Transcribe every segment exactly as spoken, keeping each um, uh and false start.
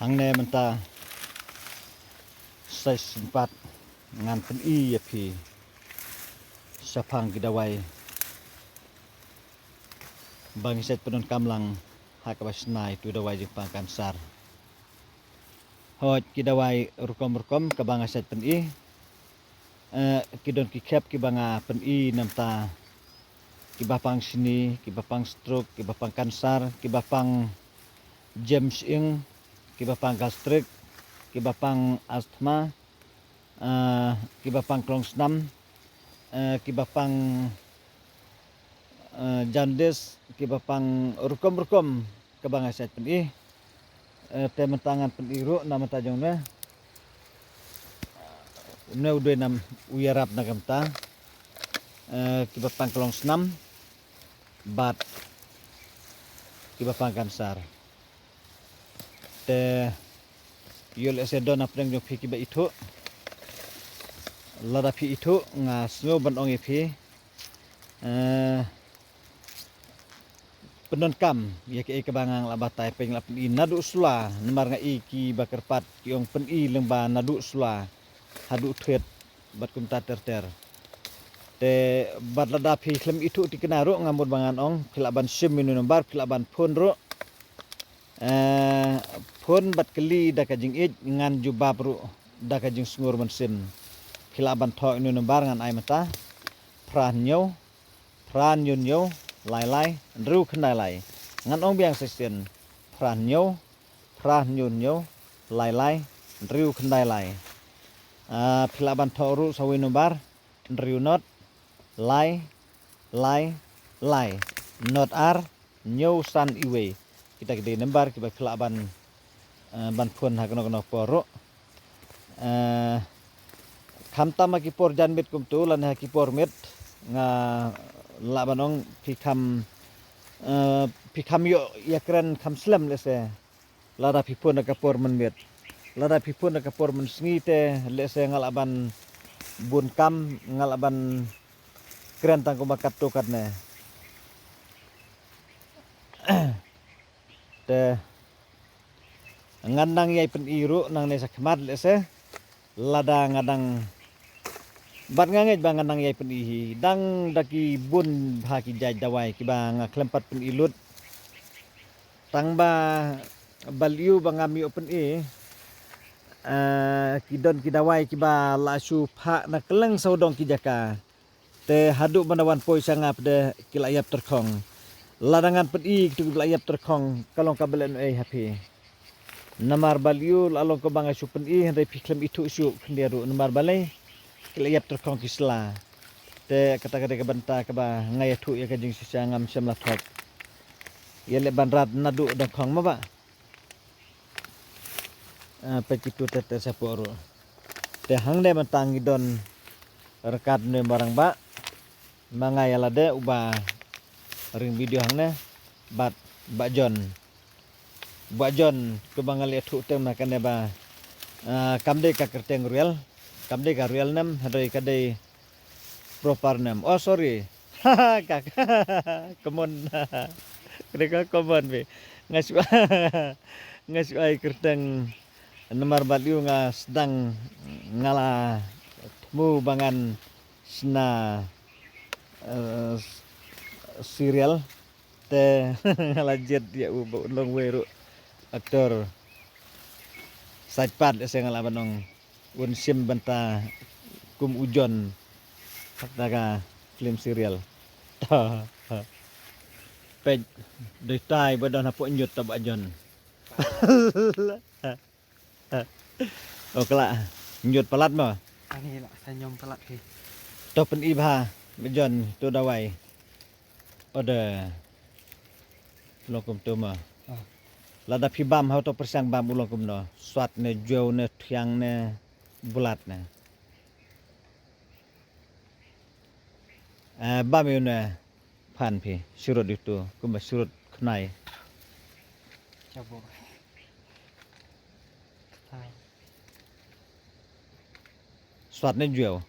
Hangne mynta sa shisien pat ngan pyni ïa phi shaphang ki dawai ba ngi shait pyndonkam lang ha kaba shna ïa utu u dawai jingpang kansar. Hooid, ki dawai rukom rukom kaba nga shait pyni. Eh, ki don ki khep kiba nga pyni na bynta kiba pang shini, kiba pang stroke, kiba pang kansar, kiba pang jem shyieng, kiba pang gastric, kiba pang asthma, eh, kiba pang klong snam, eh, kiba pang, eh, jaundice, kiba pang rukom rukom kaba nga shait pyni. Eh, te mynta ngan pyni ruh na bynta jong une. Une u dei nam u ïarap na ka bynta, eh, kiba pang klong snam bad kiba pang kansar. Te ïoh lehse don hapdeng jong phi kiba ithuh. Lada phi ithuh, nga sngew ban ong ïa phi, eh, pyndonkam ïa kaei kaba nga la batai, pynlap pyni naduh sula, namar nga i kiba kyrpad ki ong pyni lyngba naduh sula haduh thied bad kumta ter ter. Te bad lada phi khlem ithuh thikna ruh, nga mut ba ngan ong, phi lah ban shim ïa une u number, phi lah ban phone ruh. Eh, phone bad kylli da ka jingïeit, ngan jubab ruh da ka jingsngur mynsiem. Phi lah ban thoh ïa une u number ngan ai mynta. Phra hynñiew, phra hynñiew hynñiew, lai lai, hynriew khyndai lai. Ngan ong biang sa shisien. Phra hynñiew, phra hynñiew hynñiew, lai lai, hynriew khyndai lai. Ah, phi lah ban thoh ruh sa uwei u number, hynriew not, lai, lai, lai, not ar, hynñiew san uwei. Kita ki dei number kiba phi lah ban, eh, ban phone ha kano kano por ruh. Eh, khamtam ha ki por janmiet kumtu lane ha ki por miet, nga lah ban ong phi kham, eh, phi kham ïoh ïakren kham slem lehse lada phi phone ha ka por mynmiet. Lada phi phone ha ka por mynsngi te lehse nga lah ban bun kam, nga lah ban kren tang kumba katto katne. Te ngan nang ïai pyni ruh nangne shakhmat lehse. Lada nga dang, bad nga ngeit ba nga nang ïai pyni hi, dang da ki bun bha ki jait dawai kiba nga khlem pat pyni lut. Tang ba balei ba ngam ïoh pyni, eh, ki don ki dawai kiba la shu phah na kylleng sawdong ki jaka. Te haduh ban da wan poi sha nga pat de ki la ïap tyrkhong. Lada ngan pyni kito kiba la ïap tyrkhong, ka long kaba lehnohei ha phi. Namar balei la long kaba nga shu pyni, hynrei phi khlem ithuh shuh khyndiat ruh namar balei, ki la ïap tyrkhong ki sla. Te kata ka dei ka bynta kaba nga ïathuh ïa ka jingshisha, ngam shym la thok. Ïaleh ban rat naduh dang khong ma ba. Ah, peit kito ter ter shapoh ruh. Te hangne mynta ngi don ryngkat une u rangbah, ma nga ïa lade uba ring video hangne, bad Bah John. Bah John, kumba nga la ïathuh teng na kane ba, ah, kam dei ka kyrteng real, kam dei ka real name, hynrei ka dei proper name. Oh, sorry. Ka common. Ka dei ka common, phi. Nga shu, nga shu ai kyrteng namar balei nga sdang, nga la thmu ba ngan shna, eh, serial. Te nga la jied ïa u ba u long uwei ruh actor. Sait pat lehse nga lah ban ong un shim bynta kum u John ha kata ka film serial. Peit, dei tai ba don hapoh ñiut ta Bah John. O kala, ñiut palat mo. Ani la sa ñiom palat phi. To pyni bha, Bah John, to dawai. Ode. Long kumto mo. Ah. Lada phi bam ha uto pyrshang bam u long kumno. Swat ne, juew ne, thiang ne, bulat ne. Eh, bam ïa une phan phi, sirut ïa uto, kumba sirut khnai. Chabo. Khnai. Swat ne juew.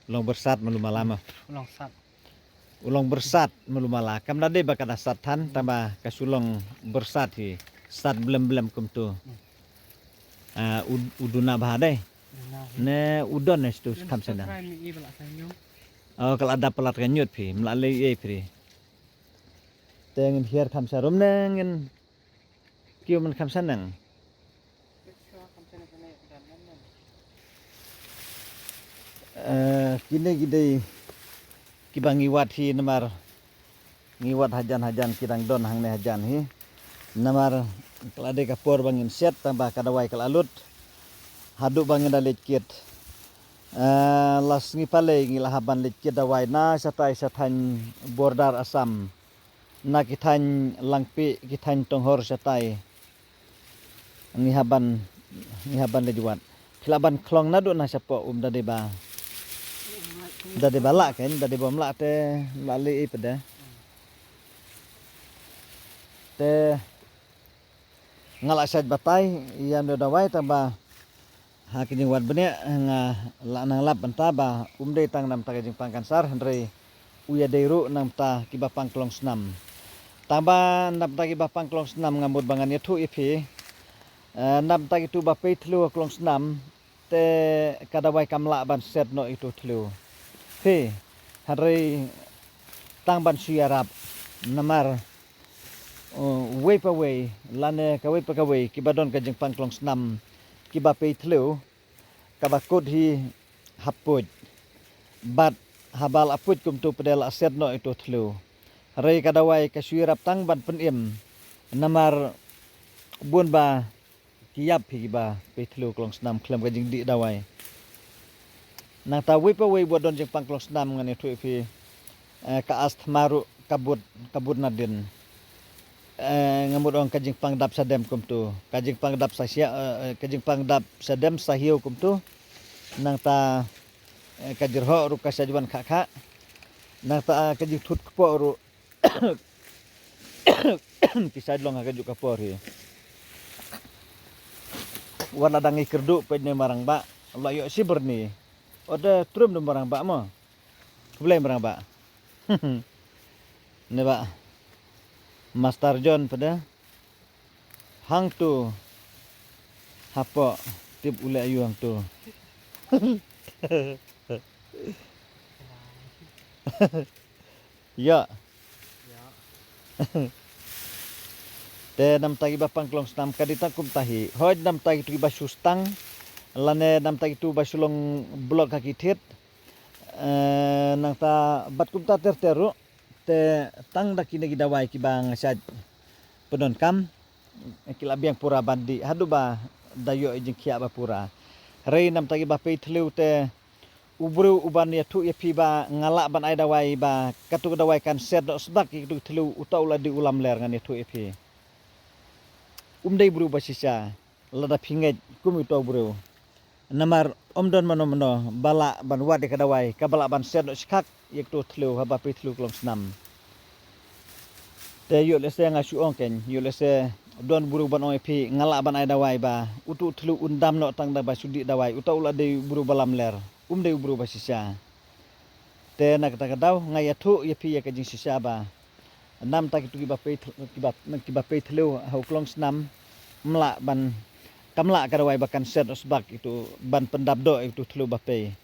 Long bersat malu malam ah. Long sat. U long bersat mulu mala. Kam da dei ba ka da sat than, tang ba ka shu long bersat hi. Sat blem blem kumtu. Ah, u, u duna bha dei. Ne u don ne stu kam sana. Oh, ka la da palat ka nyut phi, mla lei ei phi. Te ngin hiar kam sa rum ne ngin kiew man kam sa nang. Eh, kine ki dei kiba ngi wad hi namar ngi wad hajan hajan ki dang don hangne hajan hi. Namar ka la dei ka por ba ngin set tang ba ka dawai ka la lut. Haduh ba ngin da leit kit. Eh, la sngi palei ngi la hap ban leit kit dawai na shatai sha thaiñ border Assam. Na ki thaiñ Langpih, ki thaiñ Tonghor shatai. Ngi hap ban, ngi hap ban leit wad. Phi lah ban khlong naduh na shapoh um da dei ba. Da dei ba lah kan, da dei ba um lah te, lah lei ei phi de. Te nga lah shait batai ïa mno dawai tang ba ha ki jingwad bniah nga lah nang lap bynta ba um dei tang namta ki jingpang kansar hynrei u ïa dei ruh namta kiba pang klong snam. Tang ba namta kiba pang klong snam nga mut ba ngan ïathuh ïa phi. Eh, namta kitu ba pei thliew ha klong snam te ka dawai kam lah ban set noh itu thliew. Phi, hynrei tang ban shu ïarap namar, uh, wei pa wei lane kawei pa kawei kiba don ka jingpang klong snam kiba pei thliew kaba kut hi hap puj. Bad haba la puj kumtu pdeng la set noh itu thliew. Hynrei ka dawai ka shu ïarap tang ban pynim. Namar bun ba ki ïap hi kiba pei thliew klong snam khlem ka jingdih dawai. Nangta wei pa wei ba don jingpang klong snam ngan ïathuh ïa phi, eh, ka asthma ruh ka bud, ka bud nadien. Eh, nga mut ong ka jingpang dap sa dem kumtu, ka jingpang dap sa sia, eh, eh, ka jingpang dap sa dem sa hiew kumtu. Nangta, eh, ka jyrhoh ruh ka sa ju wan kha kha. Nangta, eh, ka jingthut kpoh ruh ki sa long ha kajuh ka por hi. Wat la dang i kyrduh peit ne marang ba la ïoh shi byrni. Ot da trum dum marang ba mo. Khublei marang ba. Ne ba Master John pada hangtu hapoh tip u leh ayu hangtu. Ïa. Te namta kiba pang klong snam ka dei tang kumta hi. Hoi namta kitu kiba shu stang lane namta kitu ba shu long block ha ki thied. Eh, nangta bad kumta ter ter ruh. Te tang da kine ki dawai kiba nga shait pyndonkam ki la biang pura ban dih haduh ba da ïoh i jingkhiah ba pura. Hynrei namta kiba pei thliew te u briew uban ïathuh ïa phi ba nga lah ban ai dawai ba katu ka dawai kan set noh sbak ïa katu ka thliew uta u la dei u lamler ngan ïathuh ïa phi. Um dei briew ba shisha lada phi ngeit kum uta u briew. Namar ym don mano mano ba lah ban wad ïa ka dawai kaba lah ban set noh shkhak ïa katu ka thliew haba pei thliew klong snam. Te ïoh lehse nga shu ong kein, ïoh lehse don briew ban ong ïa phi nga lah ban ai dawai ba utu u thliew un dam noh tang da ba shu dih dawai, uta u la dei u briew ba lamler, um dei u briew ba shisha. Te na kata ka daw nga ïathuh ïa phi ïa ka jingshisha ba namta kitu kiba pei thl-, kiba, kiba pei thliew ha u klong snam, ym lah ban, kam lah ka dawai ba kan set sbak itu ban pyndap doh itu thliew ba pei.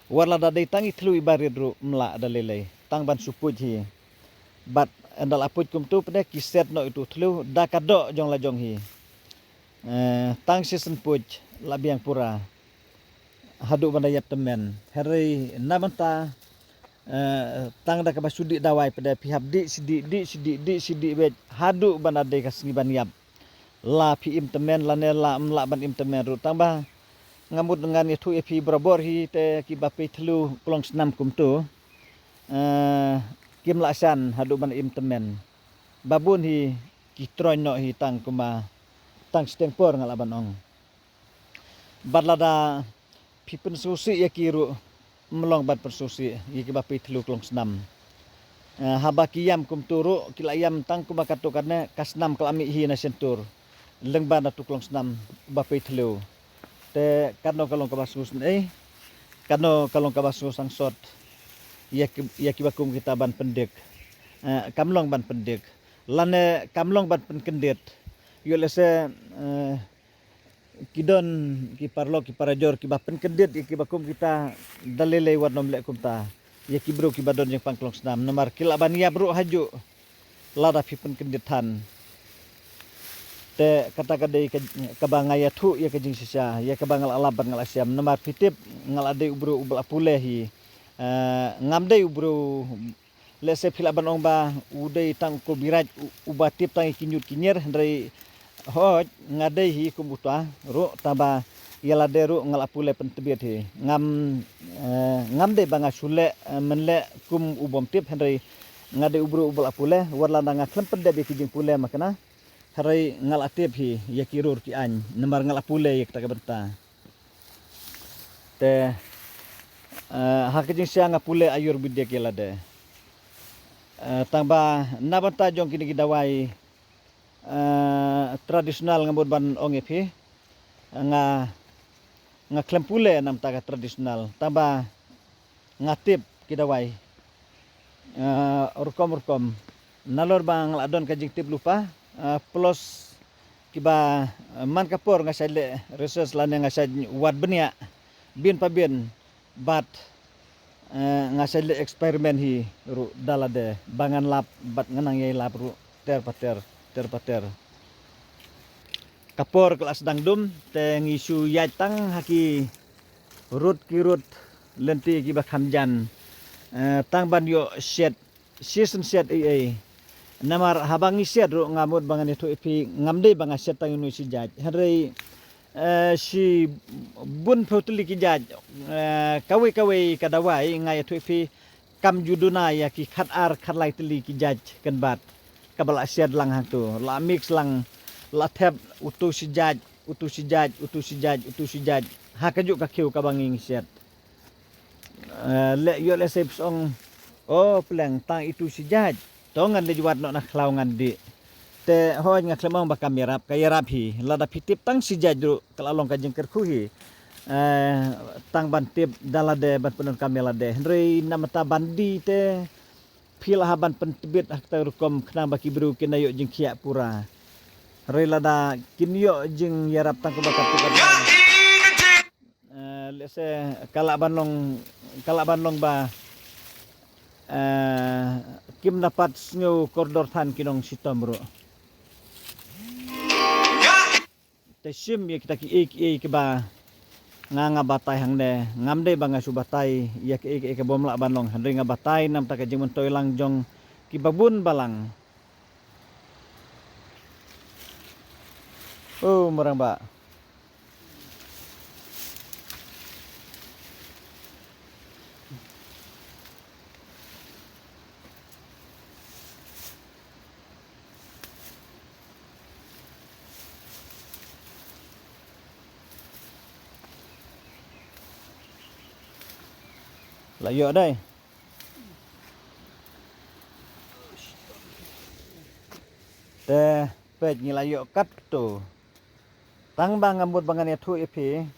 Wat la da dei tang i thliew iba rit ruh ym lah da lei lei tang ban shu puj hi. Bad ynda la puj kumtu pdeng ki set noh itu thliew da ka doh jong la jong hi. Eh, tang shisien puj la biang pura haduh ban da ïap tymmen. Hynrei na bynta, eh, tang da kaba shu dih dawai pdeng phi hap dih shi dih, dih shi dih, dih shi dih beit haduh ban da dei ka sngi ban ïap. La phi im tymmen lane la ym lah ban im tymmen ruh tang ba nga mut ngan ïathuh ïa phi barabor hi te kiba pei thliew klong snam kumtu, eh, kim lah shan haduh ban im tymmen. Ba bun hi ki troiñ noh hi tang kumba tang shiteng por nga lah ban ong. Bad lada phi pynsngewsih ïa ki ruh ym long ban pynsngewsih ïa kiba pei thliew klong snam. Eh, haba ki ïam kumtu ruh ki la ïam tang kumba katto katne ka snam ka la mih hi na shyntur lyngba na tu klong snam ba pei thliew. Te katno ka long kaba sngewsynei, katno ka long kaba sngewsangsot. ïa ki, ïa kiba kum kita ban pyndik. Eh, kam long ban pyndik. Lane kam long ban pynkyndit. Ïoh lehse, eh, ki don ki paralok ki parajor kiba pynkyndit ïa kiba kum kita da lei lei wat nym leh kumta. Ïa ki briew kiba don jingpang klong snam. Namar ki lah ban ïap ruh hajuh. Lada phi pynkyndit than. Te kata ka dei ka, kaba nga ïathuh ïa ka jingshisha, ïa kaba nga la lap bad nga la shem. Namar phi tip nga la dei u briew uba la pule hi. Eh, ngam dei u briew, lehse phi lah ban ong ba u dei tang u Copyright u, uba tip tang ïa ki ñiut ki ñier, hynrei hooid nga dei hi kum uta ruh, tangba ïa lade ruh nga la pule pyntbit hi. Ngam, eh, ngam dei ba nga shu leh, eh, mynleh kum u bym tip, hynrei nga dei u briew uba la pule, wat lada nga khlem pyndep ïa ki jingpule ma kane, hynrei nga la tip hi ïa ki rur ki aiñ, namar nga la pule ïa kata ka bynta. Te, eh, ha ka jingshisha nga pule Ayurvedic ïa lade. Eh, tangba na bynta jong kine ki dawai, eh, traditional nga mut ban ong ïa phi. Nga, nga khlem pule na bynta ka traditional. Tangba nga tip ki dawai, eh, rukom rukom. Nalor ba nga la don ka jingtip lypa, eh, plus kiba, eh, man ka por nga shait leh research lane nga shait wad bniah bin pa bin bad, eh, nga shait leh experiment hi ruh da lade ba ngan lap bad ngan nang ïai lap ruh ter pa ter, ter pa ter. Ka por ka la sdang dum, te ngi shu ïaid tang ha ki rud ki rud lynti kiba kham jan, eh, tang ban ïoh shet, shisien shet ei ei. Namar haba ngi shet ruh nga mut ba ngan ïathuh ïa phi, ngam dei ba nga shet tang ïa une u shi jait. Hynrei, eh, shibun phew tylli ki jait, eh, kawei kawei ka dawai nga ïathuh ïa phi, kam ju duna ïa ki khat ar khat lai tylli ki jait kynbat. Kaba la shet lang hangto, la mix lang, la thep utu shi jait, utu shi jait, utu shi jait, utu shi jait. Ha kajuh ka khiew kaba ngi ngi shet. Eh, leh ïoh lehse phi ong, o pleng tang itu shi jait. To ngan leit wad noh na khlaw ngan dih. Te hooid nga khlem ong ba kam ïarap, ka ïarap hi. Lada phi tip tang shi jait ruh ka la long ka jingkyrkhu hi. Eh, tang ban tip da lade ban pyndonkam ïa lade. Hynrei na bynta ban dih te phi lah ban pyntbit ha kata rukom khnang ba ki briew kin ïoh jingkhiah pura. Hynrei lada kin ïoh jingïarap tang kaba katto katne. Eh, lehse ka lah ban long, ka lah ban long ba, eh, kim da pat sngew kordor than ki nongshitom ruh. Te shim ïa kita kiei kiei kiba nga nga batai hangne, ngam dei ba nga shu batai ïa kiei kiei kaba ym lah ban long, hynrei nga batai namar ka jingmyntoi lang jong kiba bun balang. Oh, marang ba. La ïoh dei. Te peit ngi la ïoh katto. Tang ba nga mut ba ngan ïathuh ïa phi.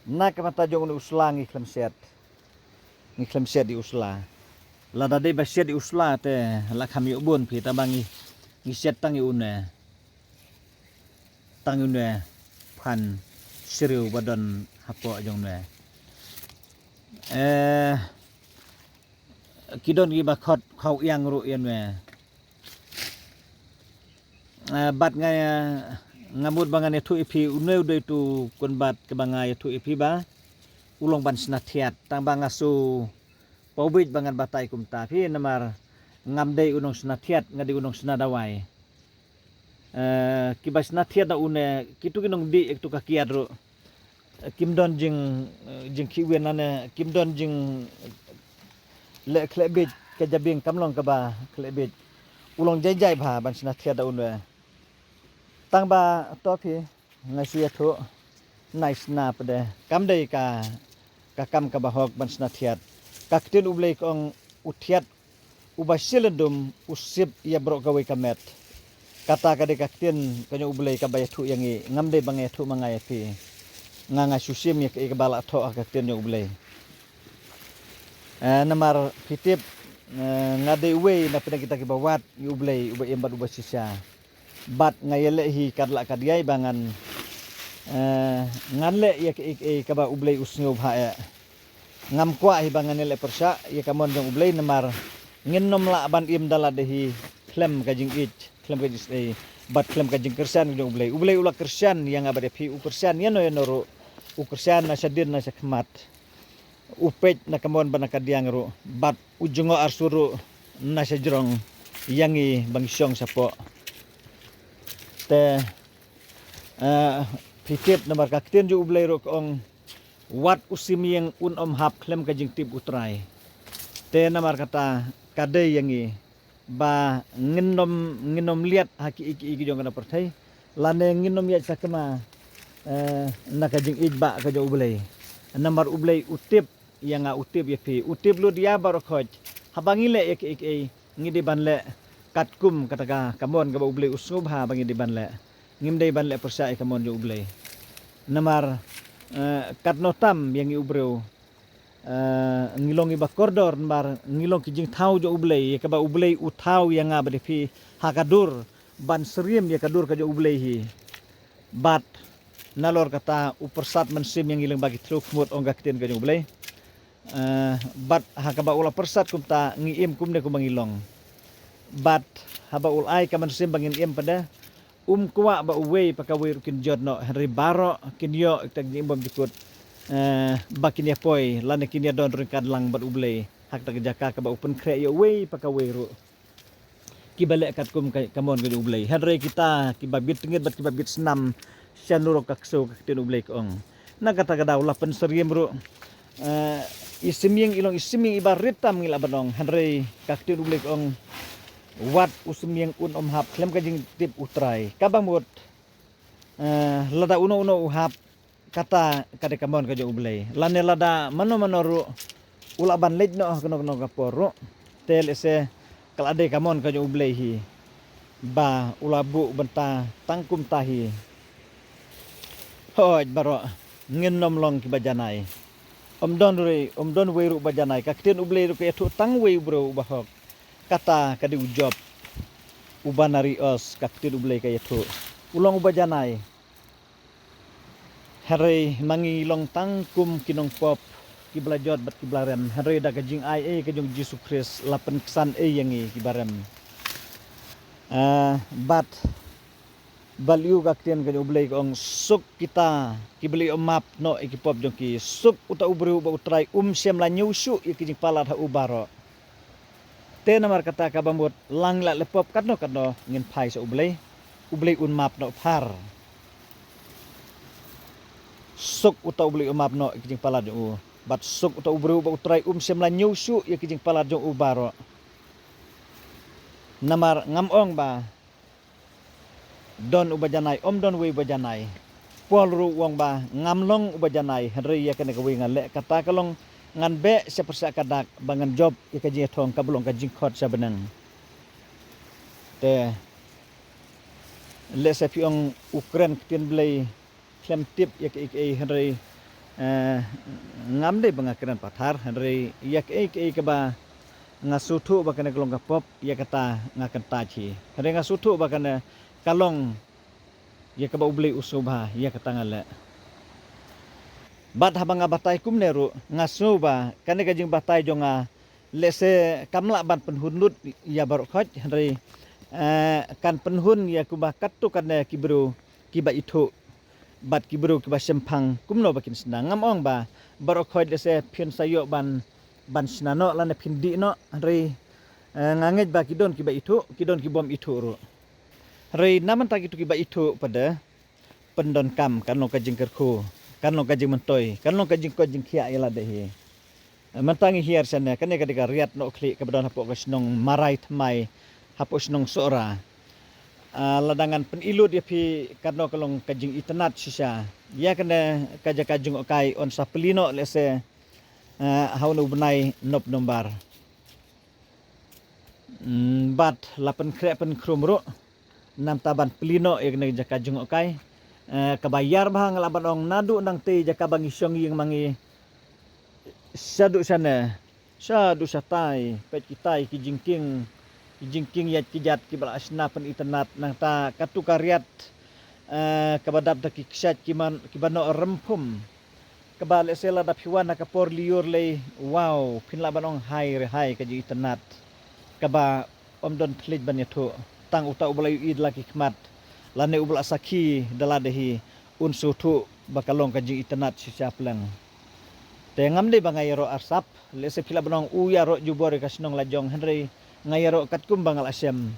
Na ka bynta jong une u sla ngi khlem shet. Ngi khlem shet ïa u sla. Lada dei ba shet ïa u sla te la kham ïoh bun phi, tang ba ngi, ngi shet tang ïa une. Tang ïa une phan syriew ba don hapoh jong une. Eh, ki don kiba khot khaw ïang ruh ïa une. Eh, bad nga, nga mut ba ngan ïathuh ïa phi une u dei utu kynbat kaba nga ïathuh ïa phi ba u long ban shna thiat, tang ba nga shu pawbit ba ngan batai kumta phi namar ngam dei u nongsna thiat, nga dei u nongsna dawai. Eh, kiba shna thiat na une, kitu ki nongdih ïa kitu ka kiad ruh. Eh, kim don jing, eh, jingkhih win lane, kim don jing leh khleh bit, ka jabieng kam long kaba khleh bit. U long jai jai bha ban shna thiat da une. Tang ba to phi, nga shu ïathuh, nai shna pat de. Kam dei ka, ka kam kaba hok ban shna thiat. Ka ktien U Blei ka ong u thiat uba shilyndur u sip ïa baroh kawei ka met. Kata ka dei ka ktien ka jong U Blei kaba ïathuh ïa ngi, ngam dei ba nga ïathuh ma nga ïa phi. Nga nga shu shim ïa ka, ïa kaba la thoh ha ka ktien jong U Blei. Eh, namar phi tip, eh, nga dei uwei na pdeng kita kiba wad ïa U Blei uba im bad uba shisha. Bad nga ïaleh hi katba lah katba ïai ba ngan, eh, ngan leh ïa kaei kaei kaba U Blei u sngewbha eh. Ngam kwah hi ba ngan ïaleh pyrshah ïa ka mon jong U Blei namar ngin nym lah ban im da lade hi khlem ka jingïeit, khlem ka jingïeit bad khlem ka jingkyrshan jong U Blei. U Blei u la kyrshan ïa nga bad ïa phi, u kyrshan ïano ïano ruh. U kyrshan na shadien na shakhmat. U peit na ka mon bad na ka diang ruh bad u jngoh arsur ruh na shajrong ïa ngi ba ngi shong shapoh. Te, eh, phi tip namar ka ktien jong U Blei ruh ka ong, wat u simieng un ym hap khlem ka jingtip U Trai. Te namar kata ka dei ïa ngi ba ngin nym, ngin nym liat ha kiei kiei ki jong ka pyrthei lane ngin nym ïaid sakma, eh, na ka jingïeit ba ka jong U Blei. Namar U Blei u tip ïa nga, u tip ïa phi, u tip lut ïa baroh khoit. Haba ngi leh ïa kiei kiei ngi dei ban leh katkum kata ka, ka mon kaba U Blei u sngewbha ba ngi dei ban leh. Ngim dei ban leh pyrshah ïa ka mon jong U Blei. Namar, eh, katno tam ïa ngi u briew, eh, ngi long kiba kordor namar ngi long ki jingthaw jong U Blei, ïa kaba U Blei u thaw ïa nga bad ïa phi ha ka dur ban syriem ïa ka dur ka jong U Blei hi. Bad nalor kata u pyrsad mynsiem ïa ngi lyngba ki thliew khmut, ong ka ktien ka jong U Blei. Eh, bad ha kaba u la pyrsad kumta ngi im kumne kumba ngi long. Bad haba u la ai ka mynsiem ba ngin im pat de, um kwah ba uwei pa kawei ruh kin jot noh, hynrei baroh kin ïoh ïa ka jingim bymjukut, eh, ba kin ïa poi lane kin ïa don ryngkat lang bad U Blei ha kata ka jaka kaba u pynkhreh ïa uwei pa kawei ruh. Kiba leh katkum ka, ka mon ka jong U Blei. Hynrei kita kiba bit tngit bad kiba bit snam, sha nurok ka ksew, ka ktien U Blei ka ong. Na kata ka daw la pynsyriem ruh, eh, i simieng i long i simieng iba rit tam ngi lah ban ong. Hynrei ka ktien U Blei ka ong, wat u simieng un ym hap khlem ka jingtip U Trai. Kaba mut, eh, lada uno uno u hap, kata ka dei ka mon ka jong U Blei. Lane lada mano mano ruh u lah ban leit noh ha kano kano ka por ruh, te lehse ka la dei ka mon ka jong U Blei hi ba u la buh bynta tang kumta hi. Hooid baroh, ngin nym long kiba janai. Ym don ruh, ym don uwei ruh ba janai. Ka ktien U Blei ruh ka ïathuh tang uwei u briew uba hok. Kata ka dei u Job, uba na ri Uz, ka ktien U Blei ka ïathuh. U long uba janai. Hynrei ma ngi long tang kum ki nongpop, kiba la jot bad kiba la rem. Hynrei da ka jingai ei ka jong U Jisu Khrist la pynksan ei ïa ngi kiba rem. Ah, bad balei ka ktien ka jong U Blei ka ong, suk kita kiba la ïoh map noh ïa ki pop jong ki, suk uta u briew uba U Trai um shym la ñiew shuh ïa ki jingpalat ha u baroh. Te namar kata kaba mut la ngi la leh pop katno katno ngin phai sha U Blei, U Blei un map noh phar. Suk uta uba la ïoh map noh ïa ki jingpalat jong u, bad suk uta u briew uba U Trai um shym la ñiew shuh ïa ki jingpalat jong u baroh. Namar ngam ong ba don uba janai, ym don uwei uba janai. Paul ruh u ong ba ngam long uba janai, hynrei ïa kane kawei nga leh, kata ka long ngan beh sha pyrshah ka dak ba ngan jop ïa ka jingïathong kaba long ka jingkhot sha bneng. Te lehse phi ong u kren ktien Blei khlem tip ïa kaei kaei, hynrei, eh, ngam dei ba nga kren pathar, hynrei ïa kaei kaei kaba nga sngewthuh ba kane ka long ka pop, ïa kata nga kyntait hi. Hynrei nga sngewthuh ba kane ka long ïa kaba U Blei u sngewbha, ïa kata nga leh. Bad haba nga batai kumne ruh, nga sngew ba kane ka jingbatai jong nga lehse kam lah ban pynhun lut ïa baroh khoit, hynrei, eh, kan pynhun ïa kumba katto katne ki briew kiba ithuh bad ki briew kiba shemphang kumno ba kin shna. Ngam ong ba baroh khoit lehse phin sa ïoh ban, ban shna noh lane phin dih noh, hynrei, eh, nga ngeit ba ki don kiba ithuh, ki don ki bym ithuh ruh. Hynrei na mynta kito kiba ithuh pat de pyndonkam, kan long ka jingkyrkhu, kan long ka jingmyntoi, kan long ka jingkoit jingkhiah ïa lade hi. Mynta ngi hiar shane, kane ka dei ka riat noh khlieh kaba don hapoh ka shnong Marai Thymmai, hapoh shnong Sohra. Ah, lada ngan pyni lut ïa phi katno ka long ka jingitynnad shisha ïa kane ka jaka jngohkai, yn sa plie noh lehse, ah, ha une u bnai November. Mm, bad la pynkhreh pynkhrum ruh namar ban plie noh ïa kane ka jaka jngohkai. Eh, kaba ïar bha nga lah ban ong, naduh nangtei jaka ba ngi shong ïing ma ngi shaduh shane, Sha du sha tai, peit kitai ki jingkieng, ki jingkieng ïaid ki jat kiba la shna pynitynnad nangta katu ka riat, eh, kaba dap da ki kshaid ki man, kiba noh rymphum. Kaba lehse lada phi wan ha ka por lyiur lei, wow, phin lah ban ong hai re hai ka jingitynnad. Kaba ym don thylliej ban ïathuh, tang uta uba la ïohi da la ki khmat, lane uba la sakhi da lade hi, un sngewthuh ba ka long ka jingitynnad shisha pleng. Te ngam dei ba nga ïaroh arsap, lehse phi lah ban ong u ïaroh jubor ïa ka shnong la jong, hynrei nga ïaroh katkum ba nga la shem.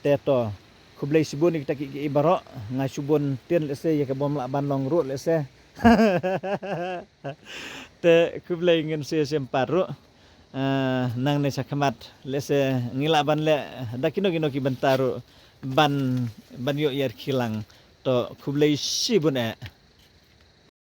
Te to, khublei shibun ïa kita kiei kiei baroh, nga shu bun ktien lehse ïa ka bym lah ban long ruh lehse. Te khublei, ngin sa ïashem pat ruh. Ah, nangne shakhmat lehse ngi lah ban leh da kino kino ki bynta ruh ban, ban ïoh ïarkhie lang. To khublei shibun eh.